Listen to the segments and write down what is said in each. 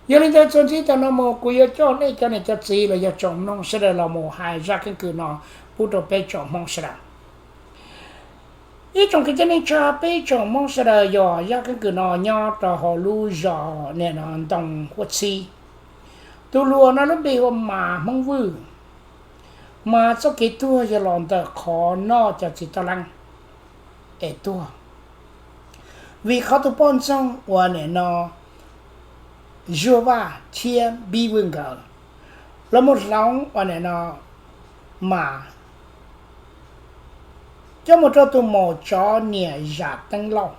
Yog li ntawd txuas ntxiv tam no mus kuv yuav coj nej cov niam cov txiv los yog tsoom mloog sawv daws los mus hais zaj keeb kwm no pub rau peb tsoom Hmoob sawv daws. Ib tsoom kwv tij neej tsa, peb tsoom Hmoob sawv daws, yog zaj keeb kwm no nyob rau hauv lub zos niam no Ntoo Huab Txhib. Tus hluas no lub npe hu ua Mas Hmoob Vwj. Mas txoj kev tuag yog los ntawm qhov noj cov txiv toj leeb es tuag. Vim qhov tus poj ntxoog uas niam no Zuag Vaj thiab Npib Vwj nkawd los mus hloov uas niam no Mas coj mus rau tus maum tsov niam Zam Teeb Lauj.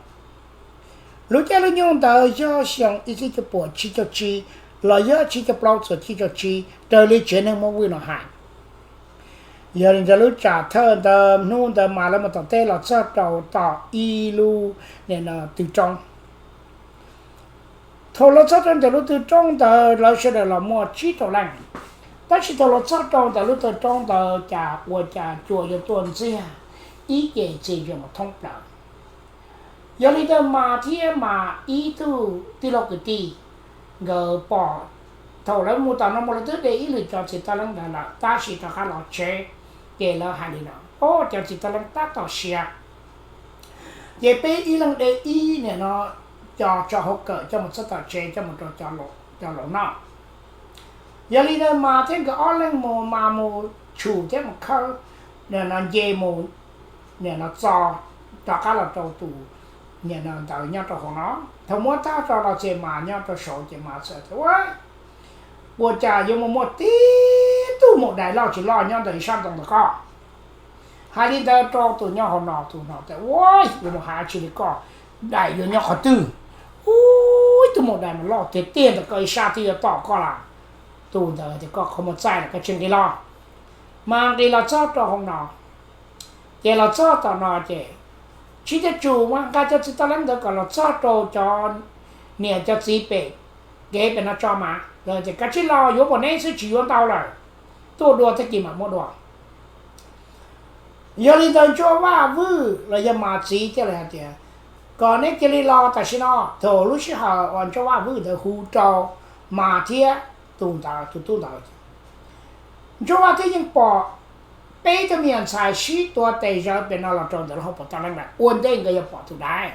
Lub caij lub nyoog ntawd yog xyoo ib txhiab cuaj puas tsib caug tsib los yog tsib caug plaub txuas tsib caug tsib raws li tsev neeg Hmoob Vwj no hais. Yog li ntawd lub tsam thawj ntawd hnub ntawd mas lawv mus tom teb los txog rau tom ib lub niam no tw roob. Thaum los txog rau ntawm lub tw roob ntawd lawv sawv daws los muaj tsib rau leej, tab sis thaum los txog rau ntawm lub tw roob ntawd cas ua cas cua yuav tuaj ntxiag ib ce txias mus thoob plaws. Yog li ntawd Mas thiab Mas ib tug tij laug kwv tij nkawd pom thaum lawv mus tom no mus lawv twb de ib lwm cov txiv toj leeb ntawd lawm tab sis rov qab los tsev, ces lawv hais li no, o, cov txiv toj leeb tab tom siav, ces peb ib leeg de ib niam no cov tso hauv kawm coj mus txog tom tsev coj mus rau cov laus noj. Yog li ntawd Mas thiab nkawd ob leeg mus mas mus tshum thiab mus khawb niam no nce mus niam no txo rov qab los rau tus niam no ntawd nyob rau hauv no. Thaum muab tag rau los ces Mas nyob rau saud ces Mas txawm tias, ua, ua cas yuav mus muaj tib tug maum dais loj tsis loj nyob ntawm ib sab ntoo ntawm koj. Hais li ntawd rau tus nyob hauv no, tus no tias, ua, yuav mus hais tsis li koj, dais yuav nyob qhov twg? Ua, ib tug maum dais mas loj tiag tiag ntawm koj ib sab twb yuav tom koj lawm. Tus ntawd tias, koj qhov muag txaij lawm koj tsis nqis los. Mas nqis los txog rau hauv no, ces los txog tom no ces tsis tias tsum mas nqa cov txiv toj leeb ntawd kom los txog rau cov niam cov txiv pem kev pem no tso mas lawv tias, kav tsij los, yuav pom neb xwb tsis yuav ntau lawm, tuaj dua tag kis mam muab dua. Yog li ntawd Ntsuag Vaj Vwj los yog Mas txiv thiaj li hais tias, kom neb cia li los tam sim no. Thaum lub sij hawm uas Ntsuag Vaj Vwj ntawd hu rau Mas thiab tus ntawd tus tub ntawd, Ntsuag Vaj thiaj yeej pom peb tug me nyuam ntxhais sib tua tes zawv pem no los rau ntawm lub hauv paus toj leeb lawm, ua ntej nkawd yuav pom tus dais.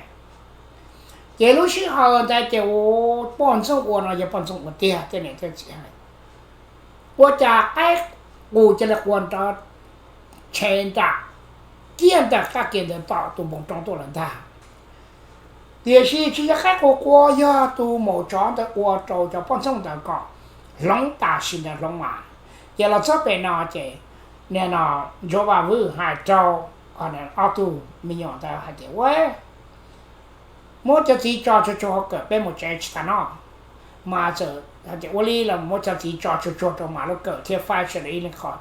Ces lub sij hawm ntawd ces ua poj ntxoog ua no yog poj ntxoog ua tiag tej niam tej txiv hais, ua cas qaib qus cia li qua nrov ntshe nram kiag ntawm qab ke ntawd tom tus npoo roob tuaj lawm ntag. Tiam sis tsis yog qaib qus qua, yog tus maum tsov ntawd ua rau cov poj ntxoog ntawd kom hloov tam sim ntawd hloov mas. Ces los txog pem no ces nim no Ntsuag Vaj Vwj hais rau ob tug me nyuam ntawd hais tias, ua, muab cov txiv tso tsuag tsuag hauv kawm peb mus tsev tsis tas noj. Mas txawm hais tias ua li los muab cov txiv tso tsuag tsuag rau Mas lub kawm thiab faib sawv daws ib leeg qho.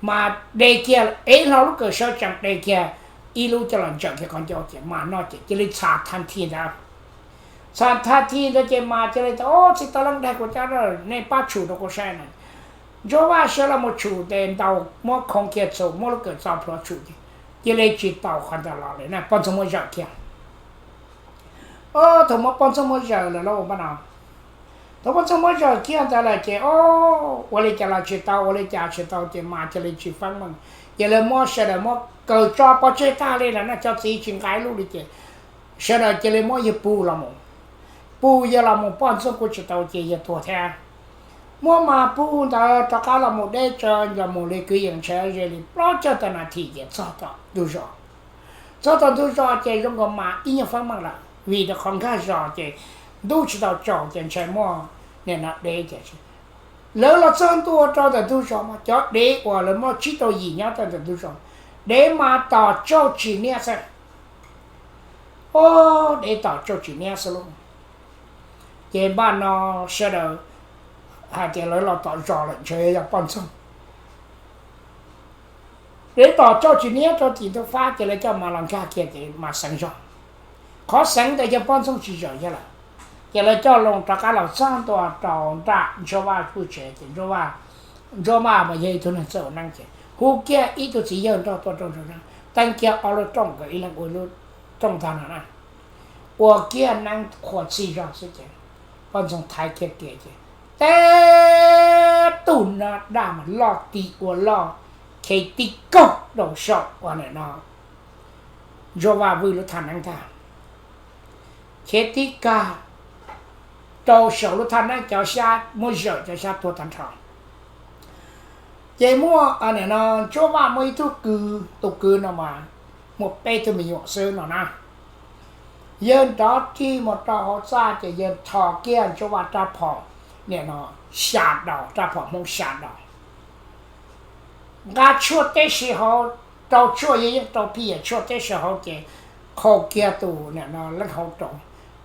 Mas de kiag ev hlo lub kawm sawv tsees de kiag ib lub coj los ntsaws kiag qhov ncauj ces Mas noj ces cia li txham thaj thi ntawd. Txham thaj thi ntawd ces Mas cia li tias, o, txiv toj leeb daig kuv cab, nej pab tshum rau kuv saib na. Ntsuag Vaj sawv los mus tshum tes ntaus muab khoov kiag txhum muab lub kawm txo plhuav tshum ces cia li tsis tau qhov ntawd los li na, poj ntxoog muab zawm kiag. O, thaum muab poj ntxoog muab zawm lawm lauj, pab no, thaum poj ntxoog muab zawm kiag ntawd lawm ces, o, ua li cas los tsis tau, ua li cas tsis tau ces Mas cia li tsis feeb meej. Ces lawv muab sawv daws muab kaw tso pov tseg tag li lawm na, cov txiv tsis nqa ib lub li ces sawv daws cia li muab yawg pug los mus. Pug yawg los mus poj ntxoog kuj tsis tau ces yawg tuag thiab. Muab Mas pug ntawd rov qab los mus deb tsawv los mus li kwv yees ntshe ze li plaub caug tawm nas this ces txog tom ntug zos. Txog tom ntug zos ces zoo nkaus Mas ib nyuag feeb meej lawm vim rau qhov nkag zos ces ntub tsis tau tsaus ces ntshai muaj nim no dev ces lawv los txog ntua rau ntawm ntug zos mas cov dev uas lawv muab tsib rau yim nyob rau ntawm ntug zos, dev mas tom tsauj tsis niab xwb. O, dev tom tsauj tsis niab xwb lauj. Ces npaj no sawv daws hais tias lawv los tom zos lawm ntshe yog poj ntxoog. Dev tom tsauj tsis niab rau tim ntug fab ces lawv coj Mas los nkag kiag ces Mas xeev zog. Qhov xeev ntawd yog poj ntxoog tsis zawm yog lawm. Ces lawv coj loo rov qab los txog ntua rau nram Ntsuag Vaj Vwj tsev ces Ntsuag Vaj, Ntsuag Vaj mas yog ib tug neeg txawj ua neeb ces hu kiag ib tug txiv yawg nrog tuaj rooj ntug neeb, teeb kiag ob lub rooj, nkawd ib leeg ua ib lub rooj ntag no na. Ua kiag neeb qhuas txhij zog xwb ces Poj ntxoog thaiv kiag kev ces teb tug nab daj mas loj ti ua loj, khiav tib kaug rau saum ua nim no Ntsuab Vaj Vwj lub thaj neeb ntag. Khiav tib kag rau saum lub thaj neeb, cov xyab muab zawm cov xyab tuag tag nrho. Ces muaj nim no Ntsuab Vaj muaj ib tug kwv, tus kwv no mas muaj peb tug me nyuam xwb no na. Yawg nrov rig mus rau hauv txaj ces yawg rho kiag Ntsuab Vaj rab phom, nim no xya daus, rab phom Hmoob xya daus. Nqa tshuaj teb si hauv, rau tshuaj yawg yeej rau phij yawm tshuaj teb si hauv ces qhau kiag tus nim no leej hauv rau,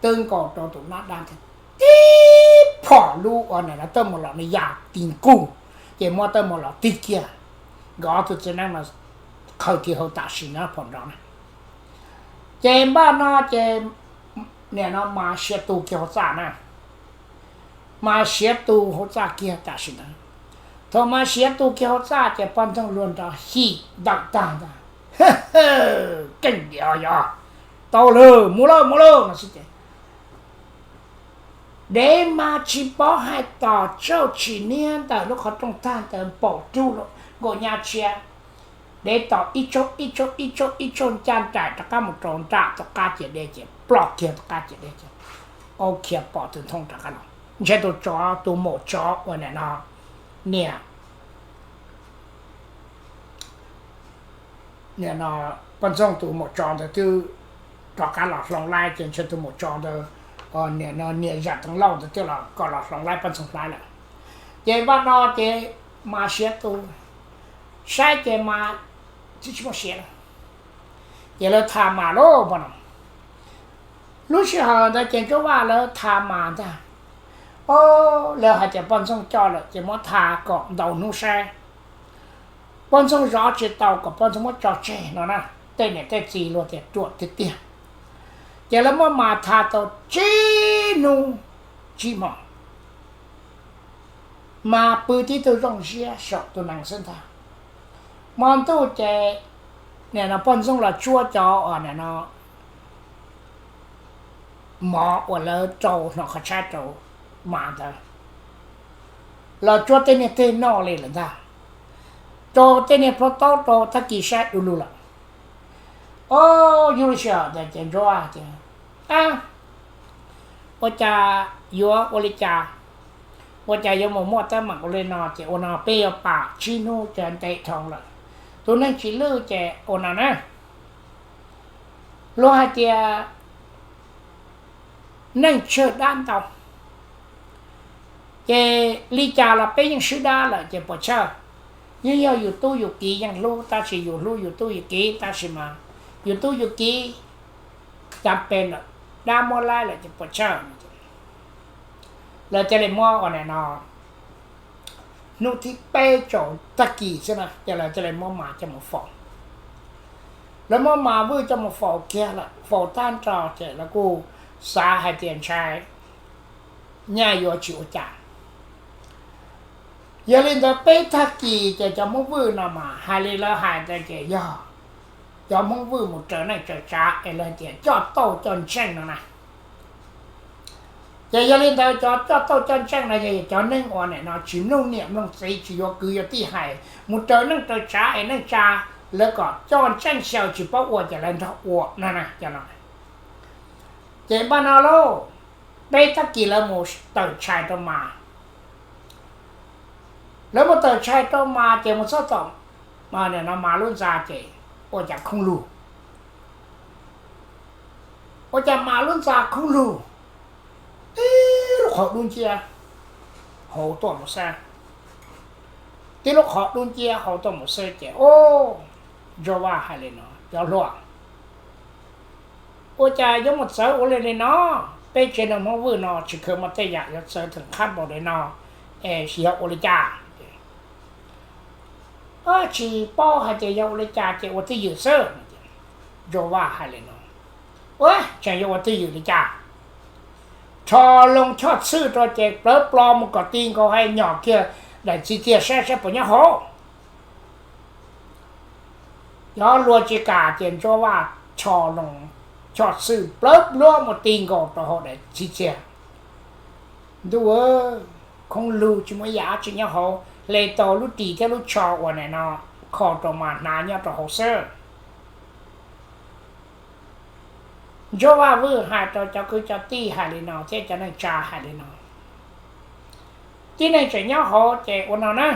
twb nkaus rau tus nab daj ntag. Tib phom lub ua nim no tawb mus los nws yam ti nkuj, ces muab tawb mus los tig kiag. Nkawd ob tug txiv neeb no qhaws ti hauv tam sim no phom nrov na. Ces npaj no ces nim no mas siav tus kiag hauv txaj na. Mas siav tus hauv txaj kiag tam sim ntawd. Thaum mas siav tus kiag hauv txaj ces poj ntxoog luag nrov him ntawm tag ntag. Keej diam yog tau lawm, mus lauj, mus lauj no xwb ces dev mas tsis paub hais tom tsauj tsim niab ntawm lub qhov rooj tag ntawd npaum rub nkaus nyab tshiab. Dev tom ib tsaug ib tsaug ib tsaug ib tsaug ncaj nraim rov qab mus rau nram tom qab ciam dej ces ploj kiag tom qab ciam dej ces aub khiav pom tus ntoo rov qab los. Ntshe tus tsov, tus maum tsov uas nim no niam, nim no poj ntxoog tus maum tsov ntawd twb rov qab los hloov laib ces ntshe tus maum tsov ntawd, nim no niam zam teev lauj ntawd twb los kom los hloov laib poj ntxoog hlab lawm. Ces npaj no ces mas siav tus, saib ces mas twb tsis muaj siav lawm. Ces lawv tham mas lauj npaj no. Lub sij hawm ntawd ces Ntsuab Vaj lawv tham mas ntag. O, lawv hais tias poj ntxoog coj lawm ces muab tham kom ntau hnub saib. Poj ntxoog zov tsis tau kom poj ntxoog muab tso tseg no na. Tej niam tej txiv luag tias ruam tiag tiag. Ces lawv muab mas tham tau tsib hnub tsib hmo, mas pw tib tug zoo siab saum tus nees xwb ntag. Hmo ntuj ces nim no poj ntxoog los tsuab cov uas nim no mov uas lawv rau hnov qhov tshaib rau mas ntawd, los tsuab tej niag teg noj li lawm ntag, rau tej niag plhaub taub rau tag kis saib du lug lawm. O, yog lub sij hawm ntawd ces Ntsuab Vaj tias, a, ua cas yuav ua li cas? Ua cas yuav mus muaj teeb meem ua li no? Ces ua no peb yuav pam tsib hnub ces ntev dhau lawm. Tus neeg tsis lwj ces ua no na. Luag hais tias neeg tsawg dab ntau, ces li cas los peb yeej swb dab lawm ces puas tsawg? Yeej yog yus tub yus kiv yeej hlub, tab sis yus hlub yus tub yus kiv tab sis mas yus tub yus kiv cas pes lawm, dab muab laib lawm ces puas tsawg? Lawv thiaj li muab ua nim no hnub thib peb tsaus tag kis xwb na ces lawv thiaj li muab mas coj mus faus. Lawv muab mas vwj coj mus faus kiag lawm, faus tag nrho ces lawv kuj xav hais tias ntshai nyaj yuav tsis ua cas. Yog li ntawd peb tag kis ces cov Hmoob Vwj no mas hais li lawv hais ntawd ces yog cov Hmoob Vwj mus raws neej raws tsav es lawv tias coj tauj coj ntseej no na. Ces yog li ntawd cov coj tauj coj ntseej no yog cov neeg uas nim no tsis mloog niam mloog txiv, tsis yuav kwv yuav tij hais, mus raws neej raws tsav es neej tsa, lawv kom coj ntseej xyaw tsis paub ua ces lawv nrog ua no na. Ces npaj no lauj, peb tag kis lawv mus tawm tshais rau mas. Lawv mus tawm tshais rau mas ces mus txog tom mas lub ntxa ces ua cas khoob lug. Ua cas mas lub ntxa khoob lug, tib lub qhov dub nciab hauv tuaj mus xwb. Tib lub qhov dub nciab hauv tuaj mus xwb ces, o, Ntsuab Vaj hais li no, cov hluas, ua cas yuav mus txawv ua li li no? Peb tsev neeg Hmoob Vwj no tsis kheev muaj tej yam yuav txawv theem qhab npaum li no, es yog ua li cas? Tsis paub hais tias yog ua li cas ces ua twj ywm xwb. Ntsuab Vaj hais li no, ua tseem yuav ua twj ywm li cas? Rho loo choj txhwj rau ces plawv plo mus kom ti nkaus hais nyom kiag daim txiv txiag saib saib puas nyob hauv. Cov hluas tsis kam ces Ntsuab Vaj rho loo choj txhwj plawv pluab mus ti nkaus rau hauv daim txiv txiag. Ntuj, khoob lug tsis muaj yam dab tsi nyob hauv, hle tau lub ris thiab lub tsho uas nim no kho rau mas hnav nyob rau hauv xwb. Ntsuab Vaj Vwj hais rau cov kwv cov tij hais li no thiab cov neej tsa hais li no, tib neeg tseem nyob hauv ces ua no na,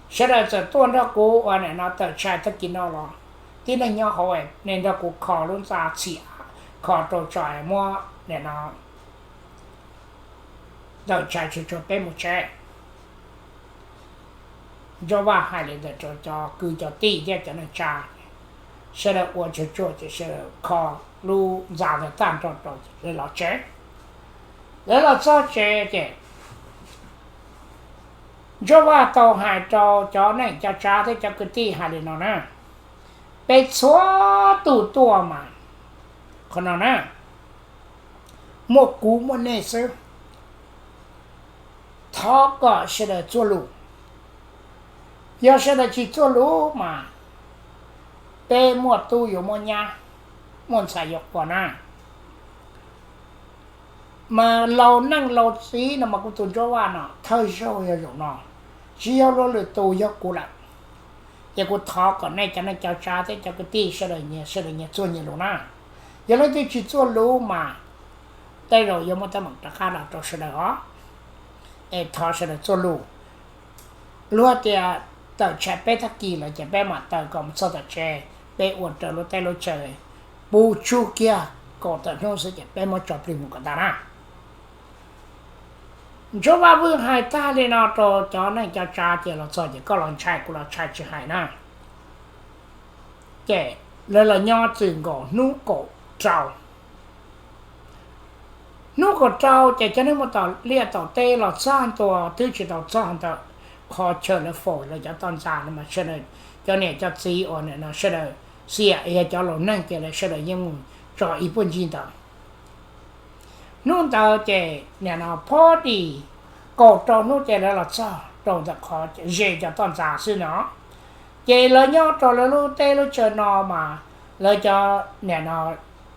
sawv daws txawm tuaj nrog kuv ua nim no tawm tshais tag kis no los, tib neeg nyob hauv nej nrog kuv kho lub ntxa txhim, kho rau tso muab nim no tawm tshais tsuag tsuag peb mus tsev. Ntsuab Vaj hais li ntawd rau cov kwv cov tij thiab cov neej tsa, sawv daws ua tsuag tsuag ces sawv daws kho lub ntxa ntawd tag nrho rau lawv los tsev. Lawv los txog tsev ces Ntsuab Vaj tau hais rau cov neej cov tsav thiab cov kwv tij hais li no na, peb txhua tus tuaj mas qhov no na, muaj kuv muaj nej xwb. Thov kom sawv daws txuag lus. Yog sawv daws tsis txuag lus mas peb muaj tub yuav muab nyab, muaj ntxhais yuav quas na. Mas laus neej laus txiv no mas kuv tus Ntsuab Vaj no thawj zaug yog zaum no, tsis yog luag lwm tus, yog kuv lawm. Ces kuv thov kom nej cov neej cov tsav thiab cov kwv tij sawv daws nyias txuag nyias lus na. Yog leej twg tsis txuag lus mas tej zaum yuav muaj teeb meem rov qab los rau sawv daws os. Es thov sawv daws txuag lus. Luag tias tawm tshais peb tag kis lawm ces peb mam tawm kom mus txog tom tsev, peb ua raws lub teb lub chaw, puv tsug kiag kaum tawm hnub xwb ces peb muab tso plig mus kom tag na. Ntsuab Vaj Vwj hais tag li no rau cov neej cov tsav ces los txog ces koj los ntshai kuv los ntshai tsis hais na. Ces lawv los nyob txwm nkaus hnub kaum rau. Hnub kaum rau ces cov neeg mus tom liaj tom teb los txog ntua twb tsis tau txog ntawm qhov chaw lawv faus lawv cov toj ntxas no mas sawv daws, cov niam cov txiv uas nim no sawv daws xiam yog cov laus neeg ces lawv sawv daws yeej mus tso ib puag ncig ntawd. Hnub ntawd ces nim no phob dis kaum rau hnub ces lawv los txog rau ntawm qhov ze cov toj ntxas xwb no. Ces lawv nyob rau lawv lub teb lub chaw no mas lawv cov nim no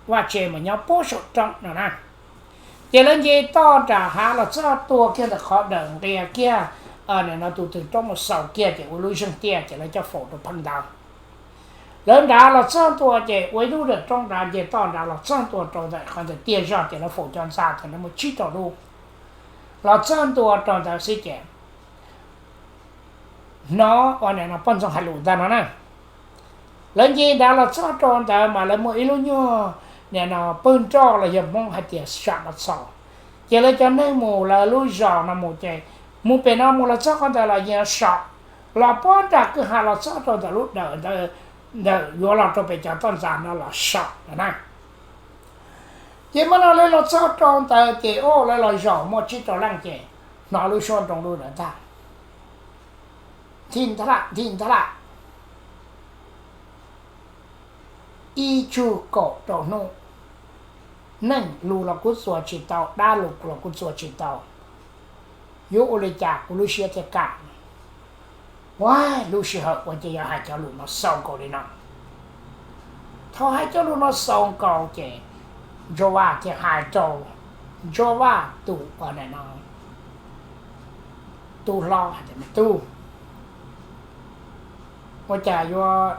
vaj tse mas nyob puag saum roob no na. Ces lawv nce toj nram hav los txog tua kiag ntawm qhov dawm nqia kiag nim no tus twg roob mus xaus kiag ces ua lub zeeg tiaj ces lawv coj faus rau pheej ntawd. Lawv nrad los txog ntua ces ua ib lub dawm roob nrad nce toj nrad los txog ntua rau ntawm qhov ntawd tiaj zog ces lawv faus cov ntxa thaum ntawd muaj tsib rau lub. Los txog ntua rau ntawd xwb ces hnov ua nim no poj ntxoog hais lus ntag no na. Lawv nce nrad los txog rau ntawd mas lawv muaj ib lub nyuag nim no pawg nroj los yog Hmoob hais tias sam los txhaus. Ces lawv cov neeg mus lawv lub zos no mus ces mus pem no mus los txog qhov ntawd los yeej saum, los puag nram kwj ha los txog rau ntawm lub dawm ntawd, ntawm yuav los rau pem cov toj ntxas no los saum no na. Ces muaj no lawv los txog rau ntawd ces o lawv los zaum muaj tsib rau leej ces hnov lub suab nroo lub ntawd ntag, nthi ntag lam nthi ntag lam. Ib tsug kaum rau hnub, neeg lus los kuv txuas tsis tau, dab lus los kuv txuas tsis tau, yuav ua li cas kuv lub siab thiaj kam? Ua lub sij hawm ua ces yog hais cov lus no xaus nkaus li no. Thaum hais cov lus no xaus nkaus ces Ntsuab Vaj thiaj hais rau Ntsuab Vaj tus ua nim no tub hlob hais tias, me tub, ua cas yuav,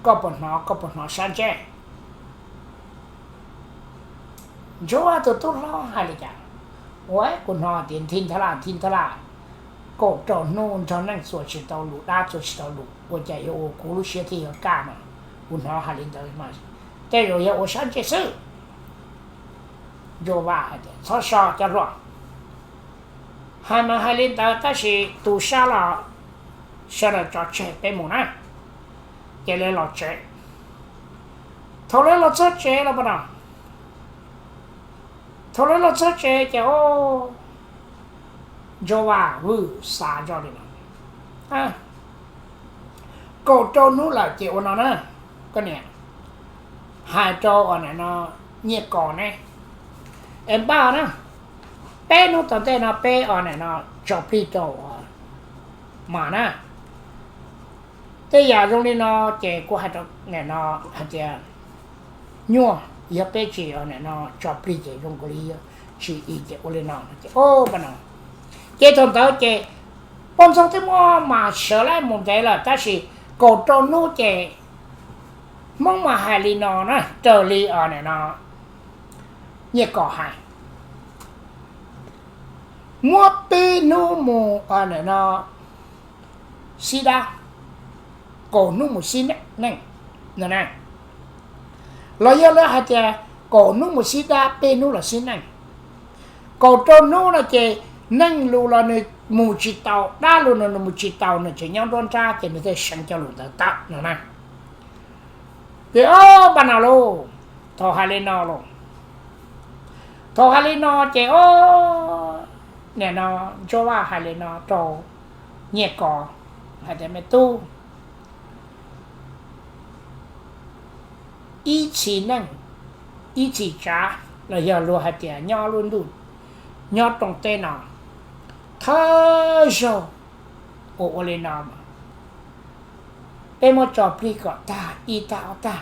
koj puas hnov, koj puas hnov sab ntsej? Ntsuab Vaj tus tub hlob hais li cas? Ua kuv hnov tias nthi ntha laj nthi ntha laj, kaum rau hnub nrog neeg txuas tsis tau lus, dab txuas tsis tau lus, ua cas yuav ua kuv lub siab thiaj yuav kaj no? Kuv hnov hais li ntawd mas tej zaum yog ua sab ntsej xwb. Ntsuab Vaj hais tias, txhob so cov hluas, hais mas hais li ntawd tab sis tu sab los sawv daws tso tseg peb mus na. Ces lawv los tsev. Thaum lawv los txog tsev los no, thaum lawv los txog tsev ces o, Ntsuab Vaj Vwj xav zoj li no, kaum rau hnub lawm ces ua no na, koj niam, hais rau ua nim no Nyiaj Kos ne, es npaj na, peb hnub tom ntej no peb ua nim no tso plig rau ua mas na. Tej yam zoo li no ces kuv hais rau nim no hais tias nyuaj, yog peb tsis ua nim no tso plig ces zoo nkaus li yog tsis i ces ua li no ces, o, pa no. Ces thaum ntawd ces poj ntxoog twb muab mas sawv laib mus ntev lawm tab sis kaum rau hnub ces Hmoob mas hais li no na, raws li, o, nim no Nyiaj Kos hais, muab peb hnub mus, o, nim no sib dab, kaum hnub mus sib neej no na. Los yog lawv hais tias kaum hnub mus sib dab, peb hnub los sib neej. Kaum rau hnub no ces neej lus los nws mus tsis tau, dab lus no nws mus tsis tau, nws tseem nyob nruab nrab ces nws thiaj seev cov lus ntawd tawm no na. Ces, o, pa no lauj, thaum hais li no lauj, thaum hais li no ces, o, nim no Ntsuag Vaj hais li no rau Nyiaj Kos hais tias, me tub, ib txhis neej, ib txhis tsav, los yog luag hais tias nyob lub ntuj, nyob rooj teb no, thawj zaug uas ua li no, peb muab tso plig kom tag ib tag ob tag,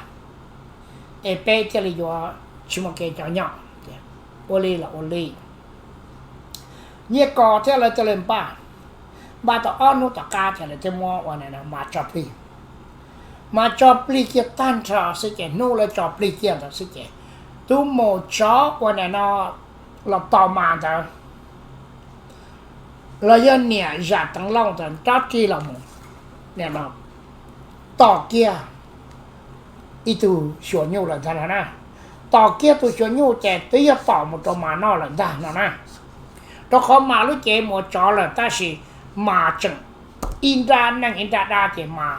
es peb thiaj li yuav tsis muaj kev cov nyob. Ua li los ua li. Nyiaj Kos thiab lawv thiaj li npaj, npaj tau ob hnub tom qab ces lawv thiaj muab ua mas tso plig. Mas tso plig kiag tag nrho xwb ces hnub lawv tso plig kiag ntawd xwb ces tus maum tsov uas nim no los tos mas ntawd los yog niam Zam Teev Lauj ntawd rov rig los mus, nim no tom kiag ib tug xyuas nyuj lawm ntag no na. Tom kiag tus xyuas nyuj ces twb yog tom mus rau mas noj lawm ntag no na. Rau qhov mas lub cev mus ua tsov lawm tab sis mas tseem ib nrab neej ib nrab dab ces mas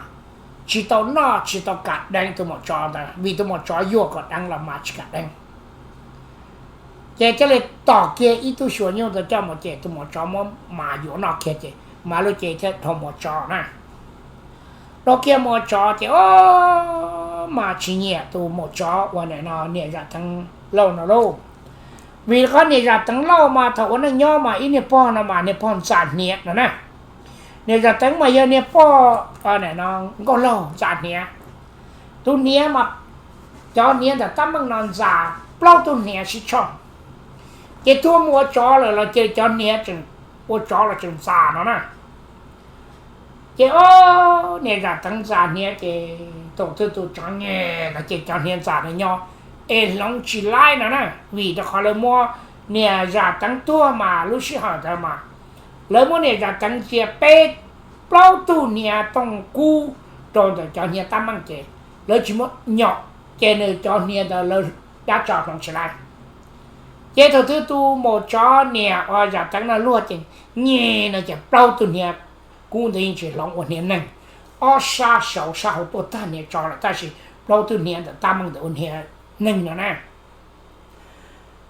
tsis tau noj tsis tau kam deev tus maum tsov ntawd, vim tus maum tsov yuag kom deev los mas tsis kam deev. Ces thiaj li tom kiag ib tug xyuas nyuj ntawd coj mus ces tus maum tsov muab mas yuav noj kiag ces mas lub cev thiaj dhau mus ua tsov na. Dhau kiag mus ua tsov ces, o, mas tsis nyiam tus maum tsov uas nim no niam Zam Teev Lauj no lauj. Vim qhov niam Zam Teev Lauj mas thaum ua neej nyob mas ib niag pog no mas niag pog ntxa hniav no na. Niam Zam Teev mas yog niag pog, o, nim no nkauj laug ntxa hniav. Tus hniav mas cov hniav ntawm tab meeg no ntxa plaub tug hniav sib tshooj. Ces tuag mus ua tsov lawm los cia li cov hniav tseem ua tsov los tseem ntxa no na. Ces, o, niam Zam Teev ntxa hniav ces thaum twg tus tsov nyem no ces cov hniav ntxa no nyob es hloov tsis laib no na. Vim rau qhov lawv muab niam Zam Teev tuag mas lub sij hawm ntawd mas lawv muab niam Zam Teev ntsia peb plaub tug hniav tooj kub rau ntawm cov hniav tab meeg ces lawv tsis muab nyom, ces nws cov hniav ntawd lawv dab tso hloov tsis laib. Ces thaum twg tus maum tsov niam uas Zam Teev no luag ces nyem no ces plaub tug hniav kub ntawd yeej tsis hloov ua hniav neeg. Ob sab saud sab hauv tuaj tag hniav tsov lawm tab sis plaub tug hniav ntawm tab meeg ntawd ua hniav neeg no na.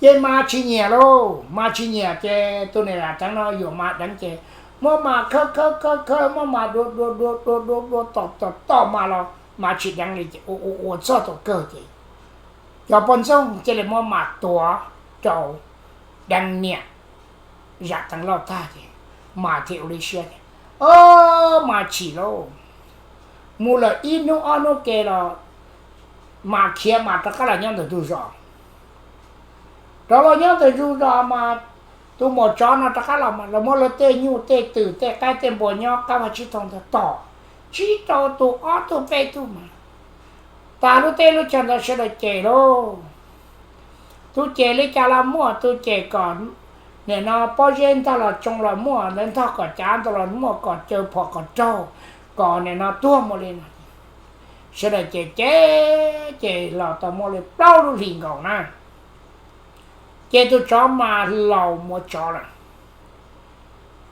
Ces mas tsis nyiam lauj, mas tsis nyiam ces tus niam Zam Teev no yuam mas deev ces muab mas khawb khawb khawb khawb, muab mas dua dua dua dua dua dua tom tom tom mas los mas tsis deev li ces ua ua ua txog thaum kawg ces cov poj ntxoog cia li muab mas tuav rau deev niam Zam Teev Lauj tag ces mas thiaj ua li siab ces, o, mas chim lauj. Mus lawm ib hnub ob hnub ke los mas khiav mas rov qab los nyob ntawm ntug zos. Rov los nyob ntawm ntug zos mas tus maum tsov no rov qab los mas los muab lawv tej nyuj tej twm tej qaib tej npua nyob qab vaj tsib taug ntawd tom tsib rau tus ob tug peb tug mas tas lub teb lub chaw ntawd sawv daws cem lauj. Tus cem li cas los muaj, tus cem kom nim no pob zeb ntog los tsoo los muaj, lawv ntog kom cav ntoo los muaj, kom caw phom kom raug, kom nim no tuag mus li no. Sawv daws cem cem ces los tau muaj li plaub lub hlis nkaus na. Ces tus tsov mas laus mus ua tsov lawm.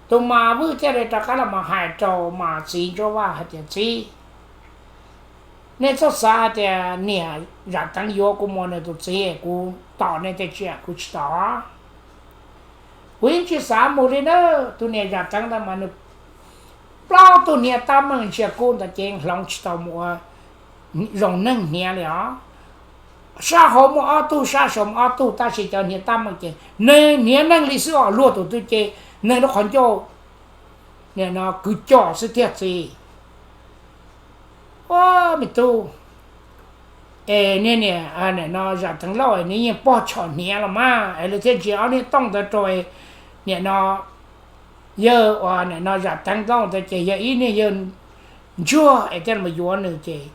Tus mas Vwj thiaj li rov qab los mus hais rau mas txiv Ntsuab Vaj hais tias, txiv, nej txhob xav hais tias niam Zam Teev yuav kuv mus nws tus txiv kuv tom nej tej tsiaj, kuv tsis tom. Kuv yeej tsis xav mus li na. Tus niam Zam Teev ntawd mas nws plaub tug hniav tab meeg ntsia kub ntawd ces hloov tsis tau mus ua zoo neeg hniav li os. Sab hauv muaj ob tug, sab saud muaj ob tug, tab sis cov hniav tab meeg ces neeg hniav neeg li xwb os, luag tus twg ces neeg lub qhov ncauj nim no kwv coj xwb tiag txiv. Ua me tub, Es niag niam, nim no Zam Teev Lauj nws yeej pog tshom hniav los mas, es lawv thiaj ntsia ob niag tooj ntawd rau, nim no yawg uas nim no Zam Teev Lauj ntawd ces yog ib niag yawg ntsuag es thiaj li mus yuav nws ces,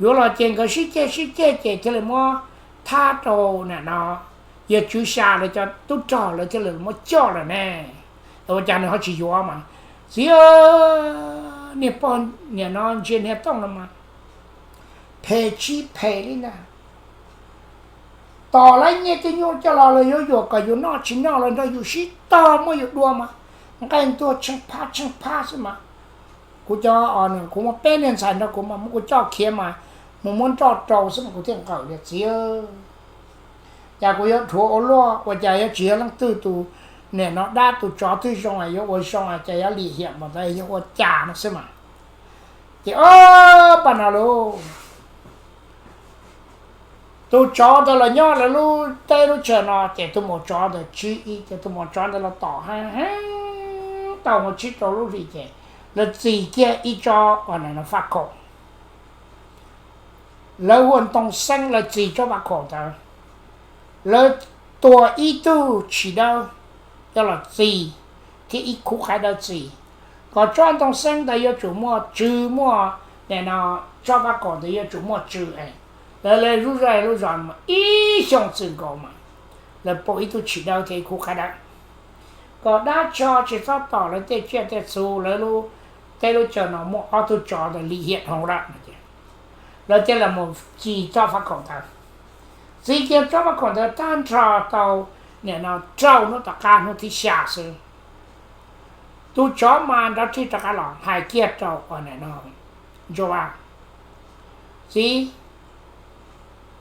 yuav los ces nkawd sib ceg sib ceg ces thiaj li muab thab rau nim no yawg Tswv Xya lawv cov tub rog lawv thiaj li muab coj lawm ne. Ua cas nws ho tsis yuav mas? Txiv, niag pog nim no ntsia niag tooj no mas phem tsis phem li ntag. Tom lawv nyiaj tej nyuj coj los lawv yuav yuam kom yus noj tsis noj los nrog yus sib tog muab yus dua mas nqaij ntuag tsheej phab tsheej phab xwb mas. Kuv cov, kuv muaj peb niag ntxhais nrog kuv mas muab kuv coj khiav mas mus muab nroj rau xwb mas kuv thiaj nqawm li txiv. Cas kuv yuav dhuav ua luaj, ua cas yuav tsis yog leej twg tus, nim no dab tus tsov twg zoo es yuav ua zoo, cas yuav lim hiam npaum ntawd, yog ua cas no xwb mas. Ces ob pab no lauj, tus tsov ntawd los nyob lawv lub teb lub chaw no ces tus maum tsov ntawd tsib ib ces tus maum tsov ntawd los tom heev heev tau mus tsib rau lub hlis ces lawv txis kiag ib tsob uas nim no faj khaum. Lawv hu ua ntoo xeeb, lawv txis tsob faj khaum ntawd, lawv tua ib tug tshis dawb coj los txis thiab ib khub qaib dawb txis, kom tsob ntoo xeeb ntawd yuav tsum muaj tsw, muaj, nim no tsob faj khaum ntawd yuav tsum muaj tsw es lawv li zub zog lub zos mus ib xyoos txwm nkaus mas lawv pub ib tug tshis dawb thiab ib khub qaib dawb, kom dab tsov tsis txhob tom lawv tej tsiaj tej txhu, lawv lub teb lub chaw no muaj ob tug tsov ntawd lim hiam dhau lawm no ces lawv thiaj li mus txis tsob faj khaum ntawd. Txis kiag tsob faj khaum ntawd tag nrho tau nim no rau hnub tom qab hnub thib xya xwb, tus tsov mas nrov rhij rov qab los hais kiag rau uas nim no Ntsuag Vaj, txiv,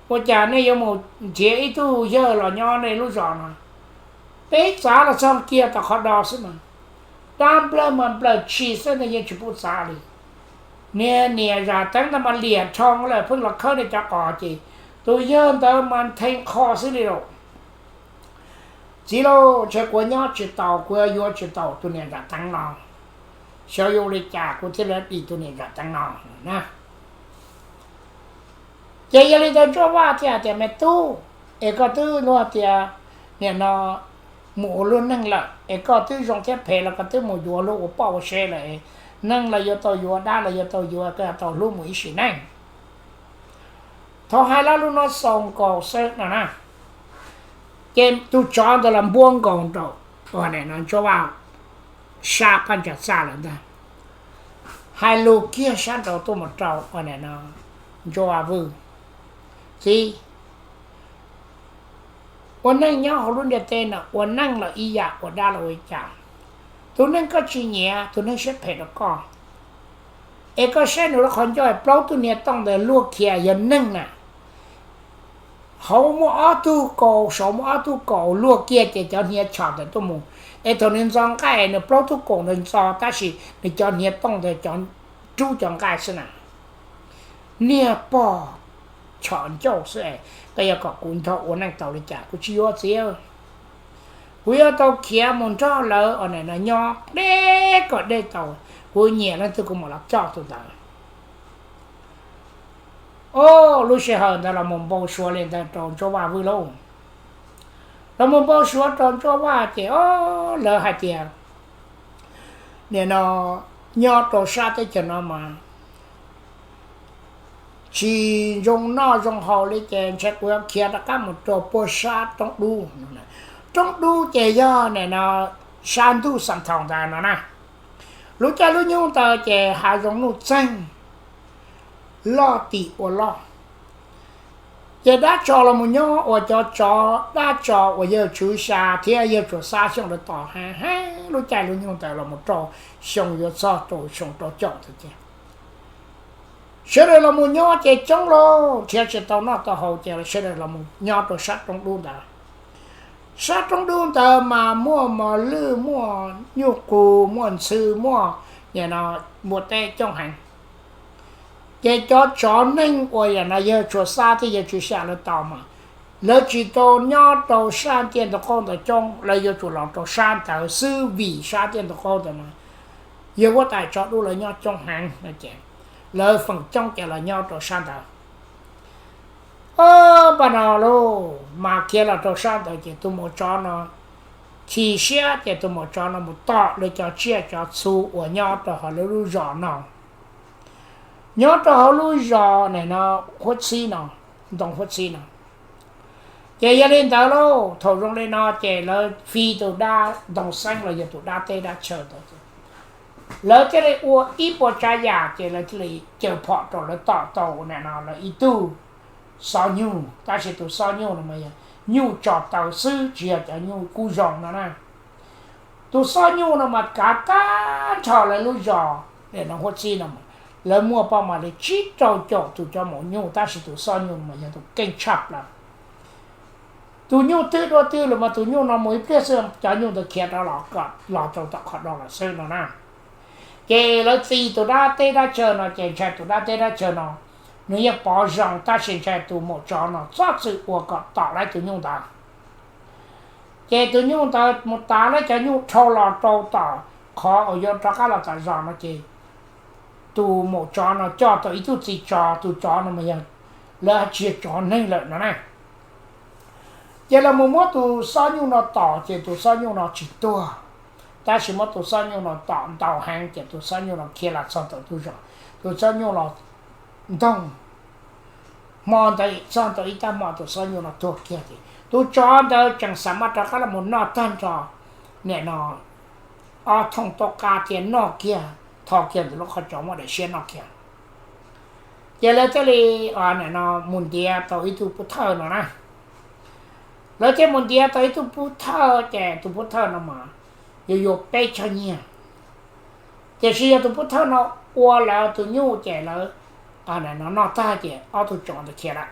ua cas nej yuav mus nrhiav ib tug yawg los nyob nej lub zos no? Peb txav los txog kiag tom qhov do xwb mas, dab nplawg mas nplawg tshis xwb, nej yeej tsis pub txav li. Niag niam Zam Teev ntawd mas liam rho lawm, pheej los khawb nej cov qos ces tus yawg ntawd mas nthe qho xwb li lauj. Txiv lauj, ntshe kuv nyob tsis taus, kuv yuav tsis taus tus niam Zam Teev no, xyov yuav ua li cas kuv thiaj li dim tus niam Zam Teev no na. Ces yog li ntawd Ntsuag Vaj thiaj hais tias, me tub, es koj twb luag tias nim no mus ua luag neeg lawm es koj twb zoo thiab phem los koj twb mus yuav luag ua poj ua sev lawm, neeg los yuav tau yuav, dab los yuav tau yuav, koj yuav tau hlub mus ib sim neej. Thaum hais lo lus no xaus nkaus xwb no na, ces tus tsov ntawd los npuab nkaus rau uas nim no Ntsuag Vaj sab phab ntsa txaj lawm ntag, hais lus kiag sab nraud tuaj mus rau uas nim no Ntsuag Vaj Vwj, txiv, ua neej nyob hauv lub ntiaj teb no ua neej los ib yam, ua dab los ua ib yam. Tus neeg koj tsis nyiam, tus neeg siab phem rau koj, es koj saib nws lub qhov ncauj, plaub tug hniav tooj ntawd luag kiag yog neeg na. Hauv muaj ob tug kaus, saum muaj ob tug kaus, luag kiag ces cov hniav tshom ntawd tuaj mus. Es thaum nws ntxo nqaij, nws plaub tug kaus ntawd ntxo, tab sis nws cov hniav tooj ntawd cov rub cov nqaij xwb na. Niag pog tshom ncauj xwb es koj yuav kom kuv nrog ua neej tau li cas? Kuv tsis yuav txiv. Kuv yuav tau khiav mus nrog lawv uas nim no nyob deb kom deb tau. Kuv nyiam leej twg kuv mam los coj tus ntawd. Os, lub sij hawm ntawd los mus npau suav li ntawd rau Ntsuag Vaj Vwj lauj. Los mus npau suav rau Ntsuag Vaj ces, os, lawv hais tias, nim no nyob rau sab teb chaws no mas tsis zoo noj zoo haus li ces ntshe kuv yuav khiav rov qab mus rau puag sab Roob Dub. Roob Dub ces yog nim no sab ntuj Xam Thaum ntawd no na. Lub caij lub nyoog ntawd ces hav zoov nuj txeeg, loj tim ua loj. Ces dab tsov los mus nyob uas cov tsov, dab tsov uas yawg Tswv Xya thiab yawg Tsuas Xab Xyooj lawv tos heev heev lub caij lub nyoog ntawd los mus rau xyoo yuav txog rau xyoo rau caum ntawd ces sawv daws los mus nyob ces coob lauj, nrhiav tsis tau noj tau haus ces sawv daws los mus nyob rau sab Roob Dub ntawd. Sab Roob Dub ntawd mas muaj mos lwj, muaj nyuj qus, muaj ntxhw, muaj nim no npua teb coob heev. Ces cov tsov neeg uas yam no yawg Tsuas Xab thiab yawg Tswv Xya lawv tos mas lawv tsis tau nyob rau sab ntiaj ntug qaub ntawd coob, lawv yuav tsum los rau sab ntawd xwb vim sab ntiaj ntug qaub ntawd no yawg huab tais tsov dub lawv nyob coob heev no ces lawv feem coob ces los nyob rau sab ntawd. Ob, npaj no lauj, mas khiav los rau sab ntawd ces tus maum tsov no chim siab ces tus maum tsov no mus tom lawv cov tsiaj cov txhu uas nyob rau hauv lawv lub zos no, nyob rau hauv lub zos nim no Huab Txhib no, ntoo Huab Txhib no. Ces yog li ntawd lauj, thaum zoo li no ces lawv fi tus dab ntoo xeeb los yog tus dab teb dab chaw ntawd, lawv thiaj li ua ib puas tsav yam ces lawv thiaj li caws phom rau lawv tom tau nim no lawv ib tug xob nyuj, tab sis tus xob nyuj no mas yog nyuj tso taw xwb tsis yog cov nyuj kub zoo no na. Tus xob nyuj no mas kav tag nrho lawv lub zos nim no Huab Txhib no, lawv muaj pab mam li tsib rau caum tus cov maum nyuj, tab sis tus xob nyuj no mas yog tus keej tshaj plaws. Tus nyuj twg dua twg los mas tus nyuj no mus ib pliag xwb cov nyuj ntawd khiav rov los kom los rau tom qhov do lawm xwb no na. Ces lawv txi tus dab teb dab chaw no ces ntshai tus dab teb dab chaw no nws yeej pov zoo, tab sis ntshai tus maum tsov no txhob txwm ua kom tom lawv tus nyuj ntawd. Ces tus nyuj ntawd mus tav lawv cov nyuj dhau los rau tom qhov uas yuav rov qab los tom zos no ces tus maum tsov no coj tau ib tug txiv tsov, tus tsov no mas yog lawv tsis yog tsov neeg lawm no na. Ces lawv mus muab tus xob nyuj no tom ces tus xob nyuj no tsis tuag, tab sis muab tus xob nyuj no tom ntau heev ces tus xob nyuj no khiav los txog ntawm tus zos, tus xob nyuj los ntoog hmo ntawd txog ntawm ib tag hmo tus xob nyuj no tuag kiag ces tus tsov ntawd tseem xav mas rov qab los mus noj tag nrho nim no ob thooj toj qab thiab noj kiag, tho kiag ntawm lub qhov tsov muab daim siab noj kiag. Ces lawv thiaj li nim no mus ntiav tau ib tug pub thawj no na. Lawv thiaj mus ntiav tau ib tug pub thawj ces tus pub thawj no mas yuav yuav peb choj nyiaj. Tiam sis yog tus pub thawj no ua lawv tus nyuj ces lawv no noj tag ces ob tug tsov ntawd khiav lawm.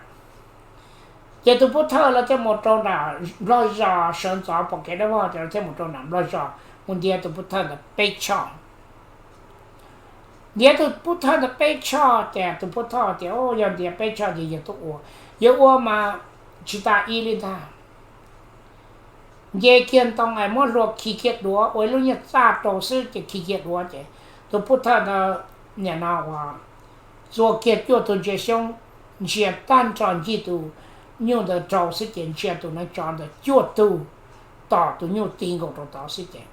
Ces tus pub thawj lawv thiaj mus rau nram Nplog zos, sawv ntxov pom kev dawb vog ces lawv thiaj mus rau nram Nplog zos mus ntiav tus pub thawj ntawd peb choj. Ntiav tus pub thawj ntawd peb choj ces tus pub thawj tias, Yog ntiav peb choj ces yog tuaj ua, yog ua mas tsis tas ib li ntag. Nce kiag ntoo es muab hlua khi kiag duav ua ib lub nyuag txaj rau xwb ces khi kiag duav ces tus pub thawj ntawd nim no uas txua kiag cuaj tug ntsia xyoob ntsia tag nrho ncig tus nyuj ntawd rau xwb ces ntsia tus neev tsov ntawd cuaj tug tom tus nyuj ti nkaus rau tod xwb ces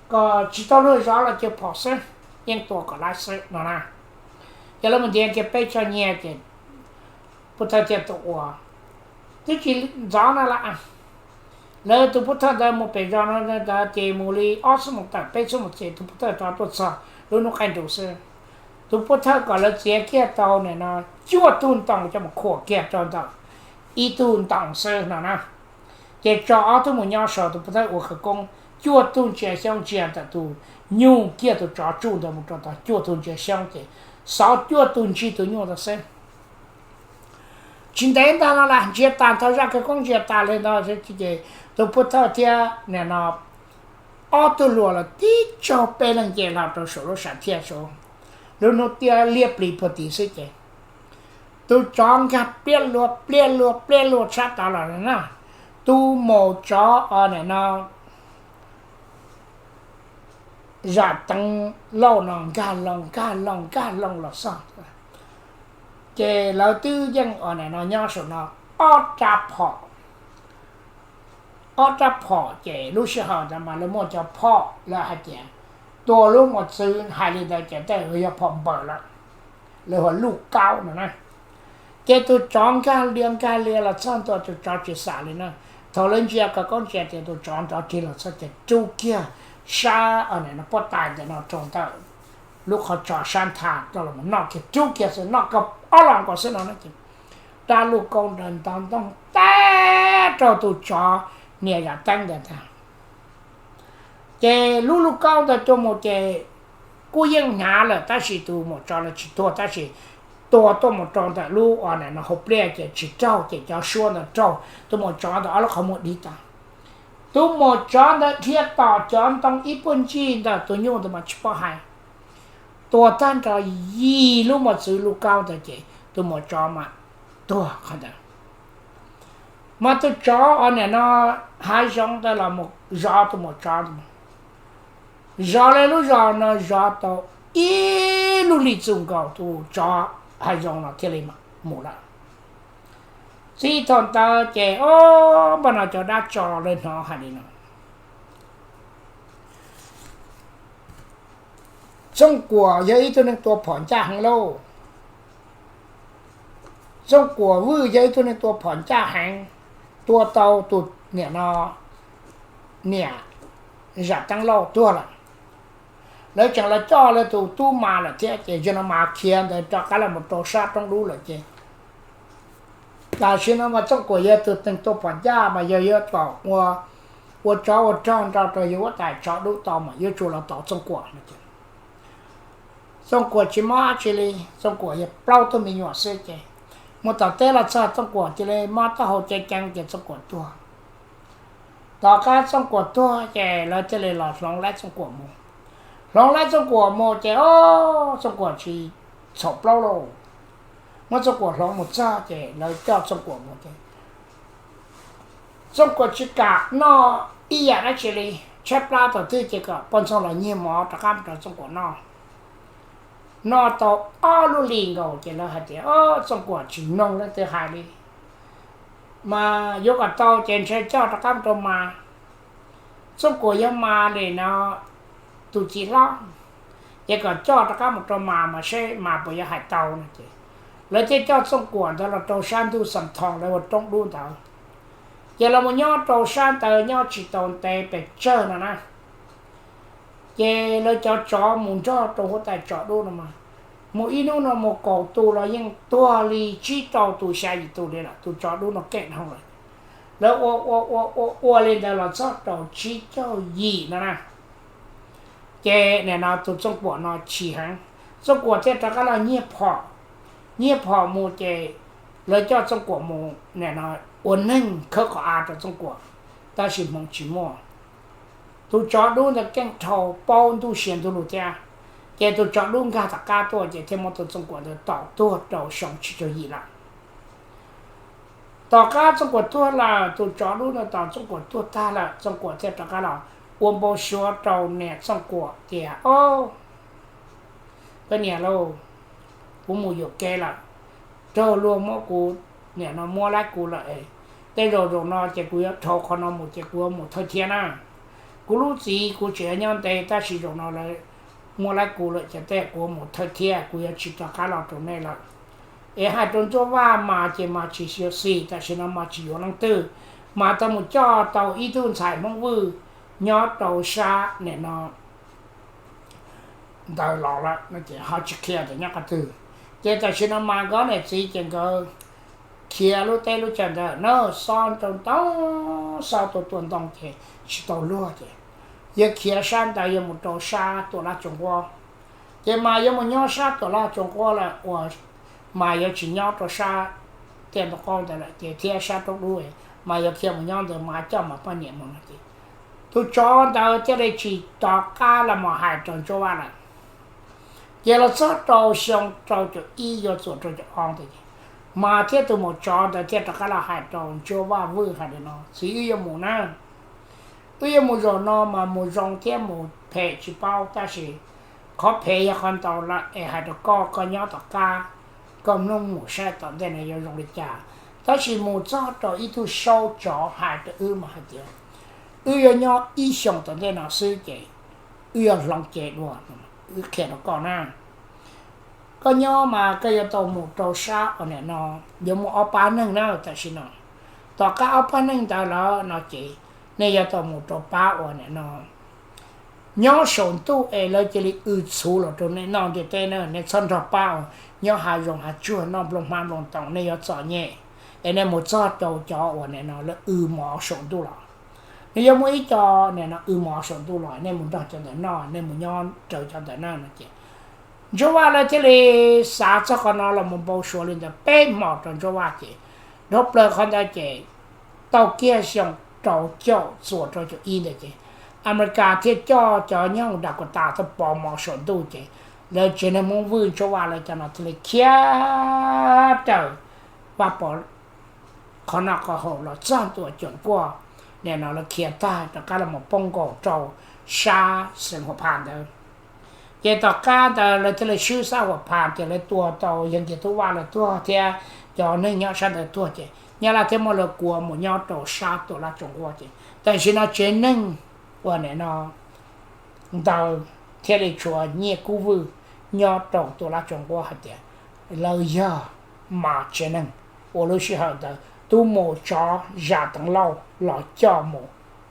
kom tsis tau luag zov los caws phom xwb, yeej tua kom laib xwb no na. Ces lawv mus ntiav kiag peb choj nyiaj ces pub thawj thiaj tuaj ua, twb tsis ntxov na lawm. Lawv tus pub thawj ntawd mus pem zos no ntawd ces mus li ob xuab moos tawm peb xuab moos ces tus pub thawj rov tuaj txog lub hnub qaij nrus xwb. Tus pub thawj kom lawv txiav kiag tau nim no cuaj tug ntoo coj mus khuam kiag rau ntawm ib tug ntoo xwb no na. Ces tso ob tug mus nyob saum tus pub thawj ua khawv koob, cuaj tug ntsia xyoob ntsia ntawm tus nyuj kiag tus tsov tsuj ntawd mus rau tod cuaj tug ntsia xyoob ces xov cuaj tug ntsig tus nyuj ntawd xwb. Tsis ntev ntag no las ntsia tas ntho zaj khawv koob ntsia tas li ntawd ces tus pub thawj thiab nim no ob tug hluas los tib tsaug peb leeg nce los rau saum lub sam thiaj saud, lub hnub tiaj liab plis puag tid xwb ces tus tsov nkag pliab luag pliab luag pliab luag tshab tod los na. Tus maum tsov os nim no zam teev lauj no nkag loo nkag loo nkag loo los xog. Ces lawv twb yeej os nim no nyob saum no ob rab phom, ob rab phom ces lub sij hawm ntawd mas lawv muaj cov phom lawv hais tias tua lub mos txwv hais li ntawd ces tej yog phom npaws lawm, lawv hu luj kaub no na. Ces tus tsov nkag lia nkag lia los txog ntua tus tsov tsis xam li na. Thaum lawv ntsia khawv koob ntsia tias tus tsov nrov rig los txog ces rub kiag sab puab tais ntawm no rau ntawm lub qhov tso sab nthab rau los noj kiag rub kiag xwb noj kiag ob los nkaus xwb no na ces rab luj kaub ntawd ntov ntoo tag rau tus tsov niam yam teeb ntawd ntag. Ces lub luj kaub ntawd tuaj mus ces kuj yeej hnyav lawm tab sis tus maum tsov lawv tsis tuag tab sis tua tuaj mus rau ntawm lub uas nim no hauv pliaj ces tsis raug ces cov suab ntawd raug tus maum tsov ntawd ob lub qhov muag dib tag. Tus maum tsov ntawd dhia tom cov ntoo ib puag ncig ntawm tus nyuj ntawd mas tsis paub hais. Tua tag nrho yim lub mos txwv luj kaub ntawd ces tus maum tsov mas tuag qhov ntawd. Mas tus tsov uas nim no hav zoov ntawd los mus zov tus maum tsov, zov li lub zos no zov tau ib lub hlis txus nkaus tus tsov hav zoov no thiaj li mus lawm. Txij thaum ntawd ces ob npaj no cov dab tso lawv hnov hais li no: Txooj Kuam yog ib tug neeg tua phom ncaj heev lauj. Txooj Kuam Vwj yog ib tug neeg tua phom ncaj heev, tua tau tus niam no, niam Zam Teeb Lauj tuag lawm. Lawv tseem los coj lawv tus tub mas lawm thiab ces zaum no mas khiav ntawd rov qab los mus rau sab roob dub lawm ces tam sim no mas Txooj Kuam yog tus neeg tua phom ncaj mas yog yuav kom ua tsov ua rog nrog rau yus huab tais tsov dub tau mas yuav tsum los tos Txooj Kuam no ces Txooj Kuam tsis mob dab tsi li, Txooj Kuam yog plaub tug me nyuam xwb ces mus tom teb los txog Txooj Kuam cia li mob taub hau ceev ceev ces Txooj Kuam tuag. Tom qab Txooj Kuam tuag ces lawv thiaj li los hloov laib Txooj Kuam mus. Hloov laib Txooj Kuam mus ces ob, Txooj Kuam tsis txhaum plaub lauj. Muab Txooj Kuam hloov mus txog ces lawv coj Txooj Kuam mus ces Txooj Kuam tsis kam noj ib yam dab tsi li, tshaib plab thaum twg ces kom poj ntxoog los nyiag mov rov qab mus rau Txooj Kuam noj. Noj tau ob lub hlis nkaus ces lawv hais tias, Txooj Kuam tsis mloog leej twg hais li, mas yuav kom tau ces ntshe coj rov qab mus rau mas. Txooj Kuam yog mas li no tus txiv hlob, ces kom coj rov qab mus rau mas mas seb mas puas yuav hais tau no ces lawv thiaj coj Txooj Kuam ntawd los rau sab ntug Xam Thoo lawv ua roob dub ntawd. Ces los mus nyob rau sab ntawd nyob tsis tau ntev pes tsawg no na, ces lawv cov tsov mus nrog rau huab tais tsov dub no mas, mus ib hnub no mus kaum tus los yeej tuag li tsib rau tus xya yim tus li lawm, tus tsov dub no keej dhau lawm. Lawv ua ua ua ua ua li ntawd los txog rau tsib caug yim no na, ces nim no tus Txooj Kuam no chim heev, Txooj Kuam thiaj rov qab los nyiag phom. Nyiag phom mus ces lawv coj Txooj Kuam mus nim no ua neeg khawb qhov av rau Txooj Kuam, tab sis hmoov tsis muaj. Tus tsov dub ntawd keej dhau paub ntuj sia ntuj lug thiab, ces tus tsov dub nkag tom qab tuaj ces thiaj muab tus Txooj Kuam ntawd tom tuag rau xyoo tsib caug yim lawm. Tom qab Txooj Kuam tuag lawm, tus tsov dub ntawd tom Txooj Kuam tuag tag lawm, Txooj Kuam thiaj rov qab los ua npau suav rau niam Txooj Kuam tias, Au, koj niam lauj, kuv mus yuam kev lawm, raug luag muab kuv, nim no muab laib kuv lawm. Tej zaum zaum no ces kuv yuav dhau qhov no mus ces kuv yuav mus thawj thiab na. Kuv lub txiv kuv tseem yuav nyob ntev tab sis zaum no lawv muab laib kuv lawm ces tej kuv yuav mus thawj thiab, kuv yuav tsis rov qab los rau nej lawm. Es hais rau Ntsuab Vaj mas ces mas tsis xyuam xim, tam sim no mas tsis yuav leej twg, mas tau mus coj tau ib tug ntxhais Hmoob Vwj nyob rau sab nim no ntawd los lawm no ces ho tsis qhia tias nyob qhov twg. Ces tam sim no mas nkawd niam txiv ces nkawd khiav lub teb lub chaw ntawd na, xob rau ntau, xob tua tua ntoo ces tsis tau luag ces yawg khiav sab ntawd yuav mus rau sab Tuam Laj Tsoos Quab. Ces mas yuav mus nyob sab Tuam Laj Tsoos Quab lawm uas mas yuav tsis nyob rau sab tiaj ntoo qaub ntawd lawm ces thiab sab roob dub, mas yuav khiav mus nyob ntawd mas coj mas poj niam mus no ces tus tsov ntawd thiaj li tsis rov qab los mus hais rau Ntsuab Vaj lawm. Ces los txog rau xyoo rau caum ib yuav txuas rau caum ob ntawd ces mas thiab tus maum tsov ntawd thiaj rov qab los hais rau Ntsuab Vaj Vwj hais li no, Txiv, wb yuav mus na. Wb yuav mus zaum no mas mus zoo thiab mus phem tsis paub, tab sis qhov phem yog qhov ntau lawm es hais rau koj, koj nyob tom qab, koj mloog mus saib tom ntej no yuav zoo li cas. Tab sis mus txog rau ib tug saub tsov hais rau wb mas hais tias wb yuav nyob ib xyoos tom ntej no xwb ces wb yuav hloov cev dua, wb qhia rau koj na. Koj nyob mas koj yuav tau mus rau sab uas nim no yuav muaj ob pab neeg na tam sim no. Tom qab ob pab neeg ntawd lawm no ces nej yuav tau mus rau pab uas nim no nyob saum ntuj es lawv cia li w txhuv los rau nej noj ntiaj teb na. Nej txhob nrog pab uas nyob hav zoov hav tsuag noj nplooj hmab nplooj ntoos, nej yuav txom nyem. Es nej mus txog rau cov uas nim no lawv w mov saum ntuj los, nej yuav muaj ib co nim no w mov saum ntuj los, nej mus nrog cov ntawd noj, nej mus nyob raws cov ntawd na no ces Ntsuab Vaj lawv thiaj li xav txog qhov no los mus npau suav li ntawd peb hmos rau Ntsuab Vaj ces dhau plaws qhov ntawd ces tau kiag xyoo rau caum txuas rau caum ib ntawd ces Amelikas thiaj coj cov nyooj Dakota tuaj pov mov saum ntuj ces lawv tsev neeg Hmoob Vwj Ntsuab Vaj lawv cov no thiaj li khiav raws Vaj Pov qhov noj qhov haus los txog ntua Coom Kuaj, nim no lawv khiav tag rov qab los mus poob nkaus rau sab xeev Huam Phas ntawd. Ces tom qab ntawd lawv thiaj li swb sab Huam Phas ces lawv tua tau yawg Nkiag Tub Vaj lawv tuag thiab cov neeg nyob sab ntawd tuag ces Nyab Laj thiaj muab lawv kuas mus nyob rau sab Tuam Laj Tsoom Nquab ces tam sim no tsev neeg uas nim no ntawd thiaj li tshuav Nyiaj Kub Vwj nyob rau Tuam Laj Tsoom Nquab hais tias lawv yog mas tsev neeg uas lub sij hawm ntawd tub mus tsov Zam Teev Lauj los coj mus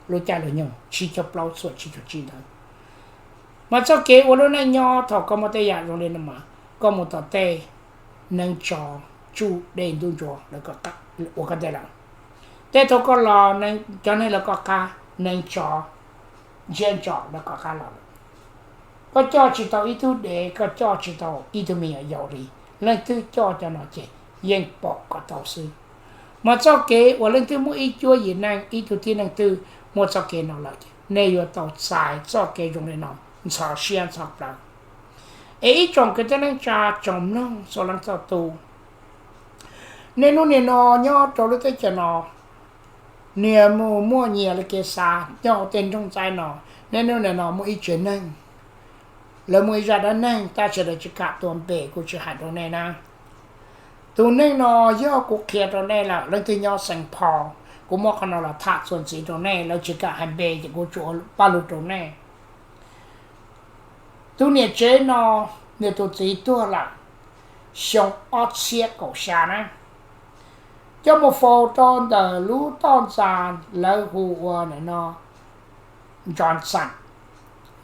lub caij lub nyoog tsib caug plaub txuam tsib caug tsib ntawd. Mas txoj kev ua lub neej nyob thaum koj muaj tej yam zoo li no mas koj mus tom tej neev tsov tsuj dej ntuj ntsuav ua koj ntej lawm. Tej thaum koj los cov neeg lawv koj qab, neev tsov ntsiab ntso lawv koj qab los lawm. Koj coj tsis tau ib tug dev, koj coj tsis tau ib tug me nyuam yaus li. Leej twg coj cov no ces yeej pom kom tau xwb. Mas txoj kev uas leej twg muaj ib cuab yim neej, ib tug tib neeg twg muaj txoj kev no lawm ces nej yuav tau txais txoj kev zoo li no ntxhov siab ntxhov plawv. Es ib tsoom kwv tij neej tsa tsoom mloog txhua leej txhua tus, niaj hnub nim no nyob rau lub teb chaws no, niaj mus muaj nyias li kev xav nyob hauv tej nroog ntxaib no, niaj hnub nim no muaj ib tsev neeg, lawv muaj ib zaj dab neeg tab sis lawv tsis kam tuav npe, kuv tsis hais rau nej na. Tus neeg no yog kuv qhia rau nej lawm, leej twg nyob Xeem Phos, kuv muab qhov no los tham txuas ntxiv rau nej, lawv tsis kam hais npe ces kuv tsuas ua paj lug rau nej. Tus niam tsev no, nws tus txiv tuag lawm xyoo ob txhiab kaum xya na, coj mus faus rau ntawm lub toj ntxas lawv hu ua nim no Johnson,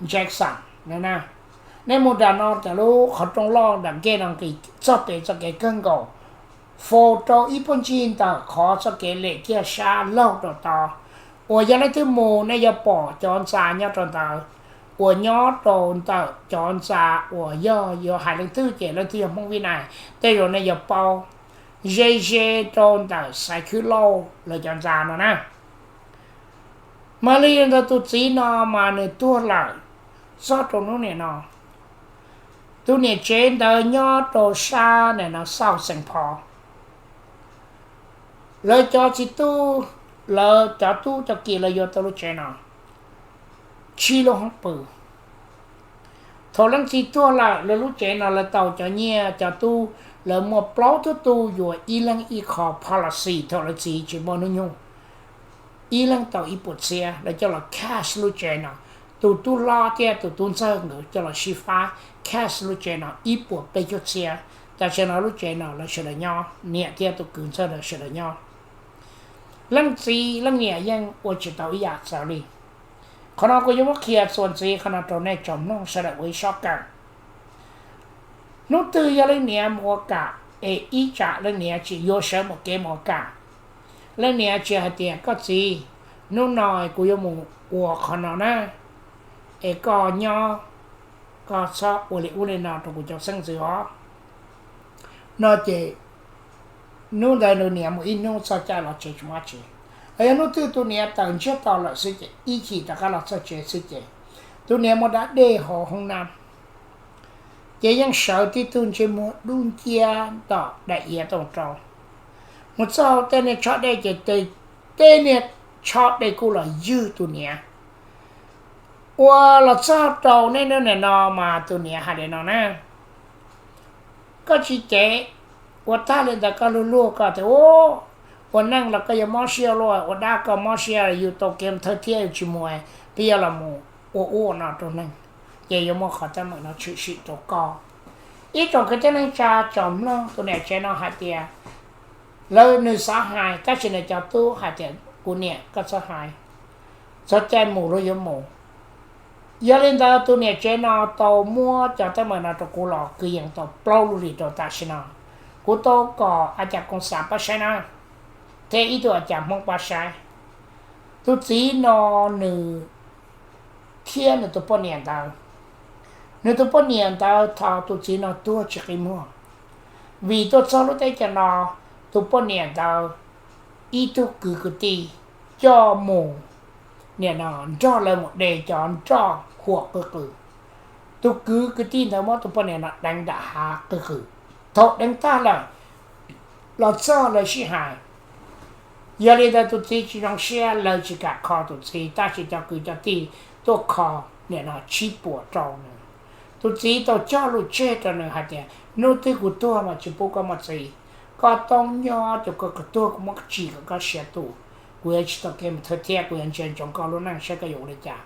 Jackson na. Nej mus nram no, nram lub qhov rooj loj nram nkej no nqis txog pem txoj kev kawg nkaus, faus rau ib puag ncig ntawm qhov txoj kev lem kiag sab laug rau tod, uas yog leej twg mus nej yuav pom cov ntxa nyob rau ntawd, uas nyob rau ntawm cov ntxa uas yog yuav hais leej twg ces leej twg yog Hmoob Vib Nais, tej zaum nej yuav paub, ze ze rau ntawm Xaiv Khwb Lauj lawv cov ntxa no na. Mas li ntawd tus txiv no mas nws tuag lawm txog rau hnub nim no. Tus niam tsev ntawd nyob rau sab nim no South Xeem Phos. Lawv cov txiv tub, lawv cov tub cov ki lawv yuav tau lub tsev no tsib lub hoob pw. Thaum leej txiv tuag lawm, lawv lub tsev no lawv tau cov nyiaj, cov tub, lawv muaj plaub tug tub yuav ib leeg ib qho policy thaum lawv txiv tsis muaj hnub nyoog, ib leeg tau ib puas txhiab, lawv coj los cash lub tsev no. Tus tub hlob thiab tus tub ntxawg nkawd coj los sib fab cash lub tsev no ib puas peb caug txhiab. Tam sim no lub tsev no lawv sawv daws nyob, niam thiab tus kwv ntxawg lawv sawv daws nyob. Leej txiv leej niam yeej ua tsis tau ib yam txawv li. Qhov no kuv yuav muab qhia txuas ntxiv qhov no rau nej tsoom mloog sawv daws ua ib sob kawm. Hnub twg yog leej niam mus ua kam, es ib tsam leej niam tsis yuav sawv mus kev mus ua kam, leej niam tsis hais tias, koj txiv, hnub no kuv yuav mus ua qhov no na, es koj nyob, koj txhob ua li ub li no rau kuv cov xeeb ntxwv os, no ces hnub ntawd nws niam mus ib hnub txog caij los tsev tsis muaj dab tsi. Yog hnub twg tus niam tawm ntsiag to lawm xwb ces ib chim rov qab los txog tsev xwb ces tus niam muaj dab dej hauv hoob nab, ces yeej sawv tib tug ntsej muag dub nciab ntom daim iav tooj rau. Mus txog tej niag tshob dej ces tej niag tshob dej kuj los ywg tus niam. Ua los txog rau niaj hnub nim no mas tus niam hais li no na, koj tsis cev, ua tag li ntawd koj luag luag koj tias ua neej los koj yuav mob siab luaj, ua dab koj mob siab, yus tau kev thawj thiab yus tsis mus, peb yuav los mus ua ub ua no rau neeg, ces yuav muaj qhov teeb meem no tshwm sim rau koj. Ib tsoom kwv tij neej tsa tsoom mloog, tus niam tsev no hais tias lawv, nws xav hais tab sis nws cov tub hais tias kuv niam koj txhob hais, txog caij mus luag yuav mus. Yog li ntawd tus niam tsev no tau muab cov teeb meem no rau kuv los kwv yees tau plaub lub hlis rau tam sim no. Kuv tau kom a cas koom xav pab saib na, thiab ib tug a cas Hmoob pab saib. Tus txiv no nws thiab nws tus poj niam ntawd, nws tus poj niam ntawd thaum tus txiv no tuag tsis qi muag, vim tuaj txog lub teb chaws no, tus poj niam ntawd ib tug kwv kwv tij coj mus, nim no nrog lawv mus de cov nroj huam qw qws. Tus kwv kwv tij ntawd muab tus poj niam no deev nram hav qw qws. Thaum deev tag lawm, los txog lawv sib hais. Yog li ntawd tus txiv tsis zoo siab, lawv tsis kam kho tus txiv, tab sis cov kwv cov tij tuaj kho nim no tsib puas rau nws. Tus txiv tau cog lus tseg rau nws hais tias hnub twg kuv tuag mas tsis pub koj muaj txiv, koj tau nyob ces koj tuag kuv muab tsim kom koj siav tus, kuv yuav tsis tau kev mus thawj thiab kuv yuav ntsia ntsoov koj lub neej saib koj yuav ua li cas.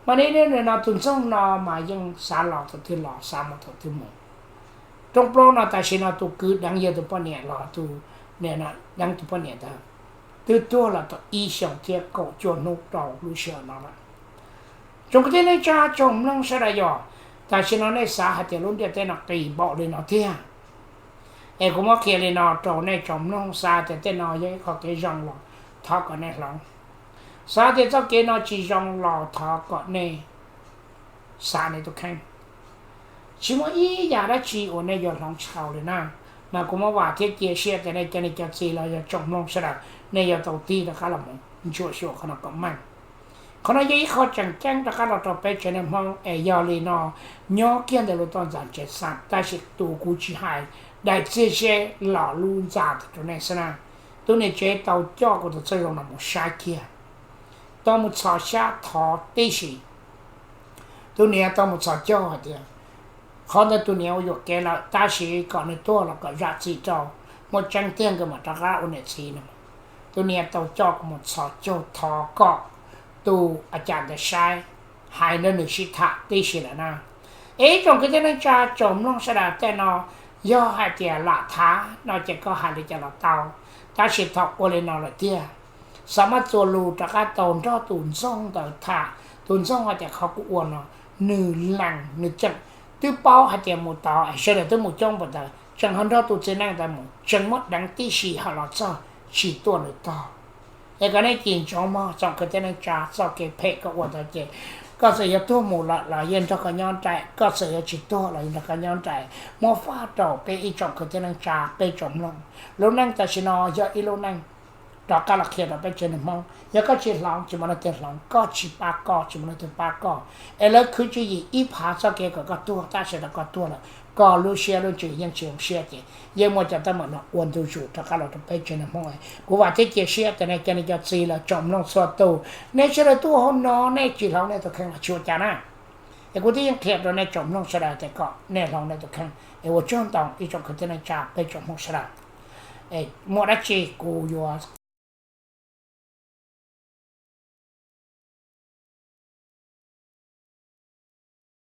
Mas nej, nej no tus ntxoog no mas yeej xav los thaum twg los xav mus thaum twg mus. Rooj plaub no tam sim no tus kwv deev yawg tus poj niam los tus, deev tus poj niam ntawd twb tuag los tau ib xyoos thiab kaum cuaj hnub rau lub sij hawm no lawm. Tsoom kwv tij neej tsa tsoom mloog sawv daws, yog tam sim no nej xav hais tias lub ntiaj teb no qis npaum li no tiag, es kuv muab qhia li no rau nej tsoom mloog, xav tias tej no yog ib qho kev zoo los thov kom nej hloov. Xav tias txoj kev no tsis zoo los thov kom nej xav nej tus kheej. Tsis muaj ib yam dab tsi uas nej yuav hloov tsis tau li na. Mas kuv muab vam thiab cia siab tias nej cov niam cov txiv los yog tsoom mloog sawv daws nej yuav tau tig rov qab los mus ntsuam xyuas qhov no kom meej. Qhov no yog ib qho tseem ceeb rov qab los rau peb tsev neeg Hmoob es yog li no, nyob kiag ntawm lub toj ntxas tsev xaj, tab sis tus kuv tsis hais daim txiag zeb los lub ntxa rau nej xwb na. Tus niam tsev tau coj kuv tus txawj zoo no mus saib kiag, tau mus txhos xyab thov tib si. Tus niam tau mus txhos caug hais tias qhov ntawd tus niam ua yuam kev lawm, tab sis kom nws tuag los kom zam txim rau, muaj tseeb tiag nkawd mam rov qab ua niam txiv no. Tus niam tau coj kuv mus txhos caug thov kom tus a cas ntawd saib, hais nrog nws sib tham tib si lawm na. Es ib tsoom kwv tij neej tsa tsoom mloog sawv daws, tej no yog hais tias lam thav no ces koj hais li cas los tau, tab sis thaum ua li no lawm tiag, xav muab txuas lus rov qab tau nrog tus ntxoog ntawd tham. Tus ntxoog hais tias qhov kuv ua no nws lees nws tseem twb paub hais tias mus tod, sawv daws twb mus coob npaum ntawd, tseem ho nrog tus txiv neej ntawd mus, tseem muab deev tib si ho los txog tsis tuaj nws tog. Es kom nej cim ntsoov mog tsoom kwv tij neej tsa, txoj kev phem koj ua ntawd ces koj txawm yuav tuag mus lawm los yeej nrog koj nyob nraim, koj txawm yuav tsis tuag los yeej nrog koj nyob nraim. Muab faj rau peb ib tsoom kwv tij neej tsa peb tsoom mloog. Lub neej tam sim no yog ib lub neej, rov qab los qhia rau peb tsev neeg Hmoob, yog koj tsis hloov tsis muaj leej twg hloov, koj tsis pab koj tsis muaj leej twg pab koj. Es lawv khwv tswv yim ib phav txoj kev kom koj tuag, tab sis thaum koj tuag lawm, koj lub siab lub ntsws yeej tsis zoo siab ces yeej muaj cov teeb meem no ua ntu zus rov qab los rau peb tsev neeg Hmoob. Kuv vam thiab cia siab tias nej cov niam cov txiv los tsoom mloog txhua tus, nej sawv daws tuaj hauv no nej tsis hloov nej tus kheej los tsis ua cas na. Es kuv twb yeej qhia rau nej tsoom mloog sawv daws tias kom nej hloov nej tus kheej. Es ua tsaug ntau ib tsoom kwv tij neej tsa peb tsoom Hmoob sawv daws. Muaj dab tsi kuv yuav